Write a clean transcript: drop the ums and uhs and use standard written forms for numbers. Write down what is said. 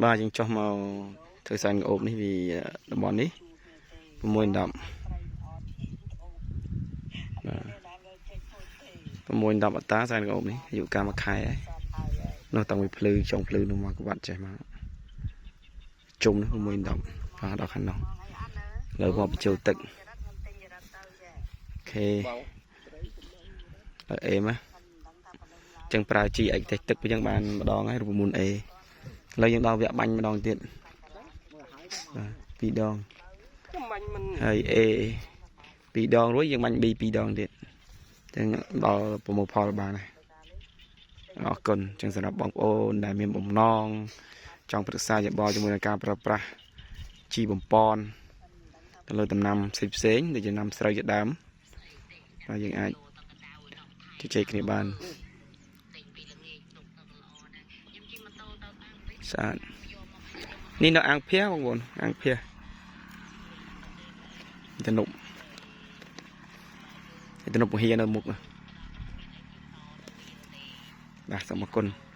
បាទយើងចុះមកធ្វើសែនក្អូបនេះពីតំបន់នេះ6 10បាទ6 10អត្តាសែនក្អូបនេះអាយុកាលមួយខែហើយនោះតាំងពីភ្លឺចុងភ្លឺនោះមកក្បាត់ចេះមកជុំនោះ6 10បាទដល់ខាងនោះឥឡូវមកបញ្ចូលទឹក OK ហើយអេមចឹងប្រើជីអីទេសទឹកវិញបានម្ដងហើយរូបមន្ត A ឥឡូវយើងដល់វគ្គបាញ់ម្ដងទៀតបាទពីរដង ខ្ញុំបាញ់មិន ហើយ A ពីរដងរួចយើងបាញ់ B ពីរដងទៀតចឹងដល់ប្រមូលផលបានហើយអរគុណចឹងសម្រាប់បងប្អូនដែលមានបំណងចង់ប្រឹក្សាយោបល់ជាមួយនឹងការប្រើប្រាស់ជីបំប៉នទៅលើដំណាំផ្សេងផ្សេងៗដូចជាដំណាំស្រូវជាដើមបាទយើងអាចជជែកគ្នាបានស្អាតនេះនៅអាងភះបងប្អូនអាងភះទំនប់ទំនប់ពហិនៅមុខបាទសូមអរគុណ។